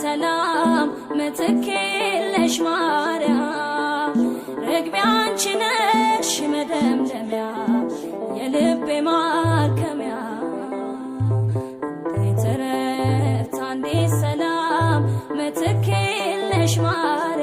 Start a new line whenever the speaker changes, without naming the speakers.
ሰላም ምትክ የለሽ ማርያም። ርግቤ አንቺ ነሽ መደምደሚያ የልቤ ማከሚያ። አንዲት ዕረፍት አንዲት ሰላም ምትክ የለሽ ማርያም።